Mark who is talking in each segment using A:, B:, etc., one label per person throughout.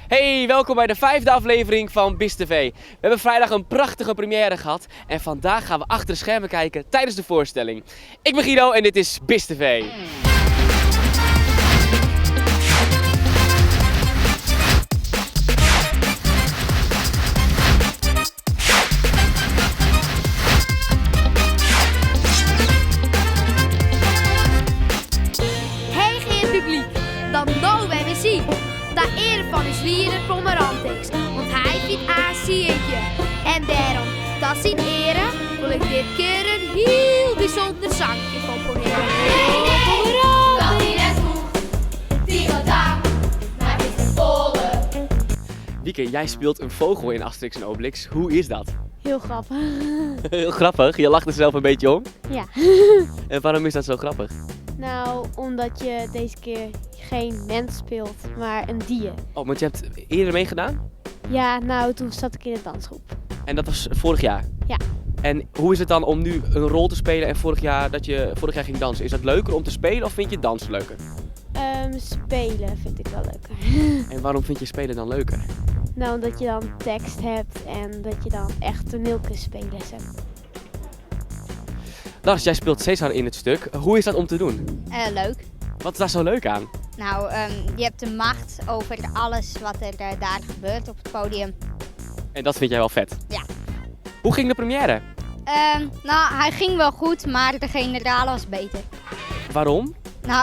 A: Hey, welkom bij de vijfde aflevering van BIS TV. We hebben vrijdag een prachtige première gehad en vandaag gaan we achter de schermen kijken tijdens de voorstelling. Ik ben Guido en dit is BIS TV.
B: Heech ear publyk, dan no wer wer syn. Ta eare fan ús lieder Pommerantix, want hy fynt Aziëtje. En dêrom, ta syn eare, wol ik dit kear in hiel bysûnder sankje komponearje.
C: Dat hy net hoecht, tige tank, mar is te folle.
A: Wieke, jij speelt een vogel in Asterix en Obelix. Hoe is dat?
D: Heel grappig.
A: Heel grappig. Je lacht er zelf een beetje om.
D: Ja.
A: En waarom is dat zo grappig?
D: Nou, omdat je deze keer geen mens speelt, maar een dier.
A: Oh, want je hebt eerder meegedaan?
D: Ja, nou, toen zat ik in de dansgroep.
A: En dat was vorig jaar?
D: Ja.
A: En hoe is het dan om nu een rol te spelen en vorig jaar dat je vorig jaar ging dansen? Is dat leuker om te spelen of vind je dansen leuker?
D: Spelen vind ik wel leuker.
A: En waarom vind je spelen dan leuker?
D: Nou, omdat je dan tekst hebt en dat je dan echt toneel kunt spelen. Zeg.
A: Lars, jij speelt Caesar in het stuk. Hoe is dat om te doen?
E: Leuk.
A: Wat is daar zo leuk aan?
E: Je hebt de macht over alles wat er daar gebeurt op het podium.
A: En dat vind jij wel vet?
E: Ja.
A: Hoe ging de première?
E: Hij ging wel goed, maar de generale was beter.
A: Waarom?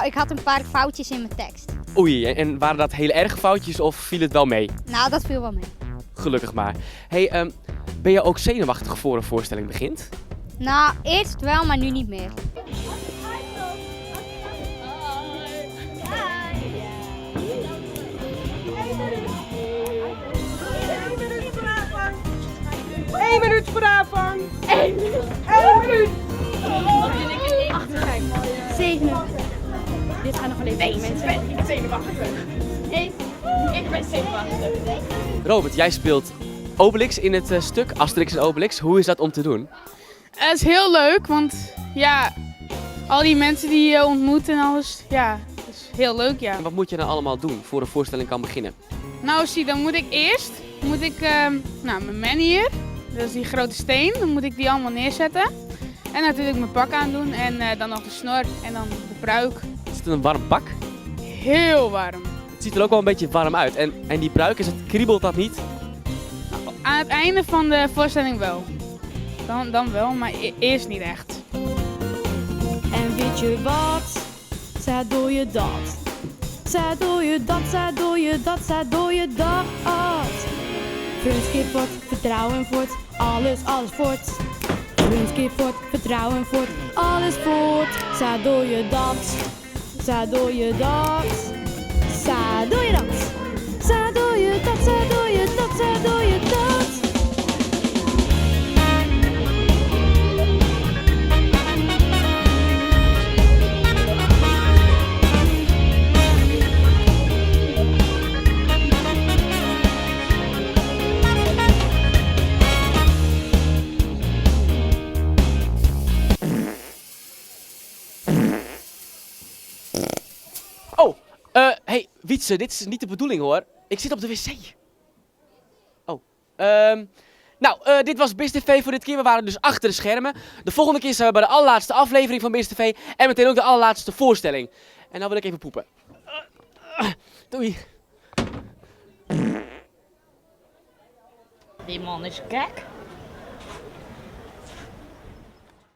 E: Ik had een paar foutjes in mijn tekst.
A: Oei, en waren dat hele erge foutjes of viel het wel mee?
E: Dat viel wel mee.
A: Gelukkig maar. Ben je ook zenuwachtig voor een voorstelling begint?
E: Eerst wel, maar nu niet meer.
F: 1 minuut voor aanvang. 1 minuut. 1 minuut.
D: 7.
F: Dit gaan nog wel even nee, mensen. Ik ben zenuwachtig. Nee, ik ben zenuwachtig.
A: Robert, jij speelt Obelix in het stuk Asterix en Obelix. Hoe is dat om te doen?
G: Het is heel leuk, want al die mensen die je ontmoet en alles, dat is heel leuk, ja.
A: En wat moet je dan allemaal doen voor een voorstelling kan beginnen?
G: Dan moet ik eerst, moet ik nou, mijn menhir, dat is die grote steen, dan moet ik die allemaal neerzetten. En natuurlijk mijn pak aandoen en dan nog de snor en dan de pruik.
A: Is het een warm pak?
G: Heel warm.
A: Het ziet er ook wel een beetje warm uit. En die pruik, kriebelt dat niet?
G: Aan het einde van de voorstelling wel. Dan wel, maar eerst niet echt.
C: En weet je wat? Zij doe je dat. Zij doe je dat, zij doe je dat, zij doe je dat. Vriendschap wordt, vertrouwen voort, alles, alles voort. Vriendschap wordt, vertrouwen voort, alles voort. Zij doe je dat, zij doe je dat, zij doe je dat. Zij doe je dat, zij doe je dat, zij doe je dat.
A: Oh, hey Wietse, dit is niet de bedoeling hoor. Ik zit op de wc. Dit was BIS TV voor dit keer. We waren dus achter de schermen. De volgende keer zijn we bij de allerlaatste aflevering van BIS TV. En meteen ook de allerlaatste voorstelling. En nou wil ik even poepen. Doei.
H: Die man is gek.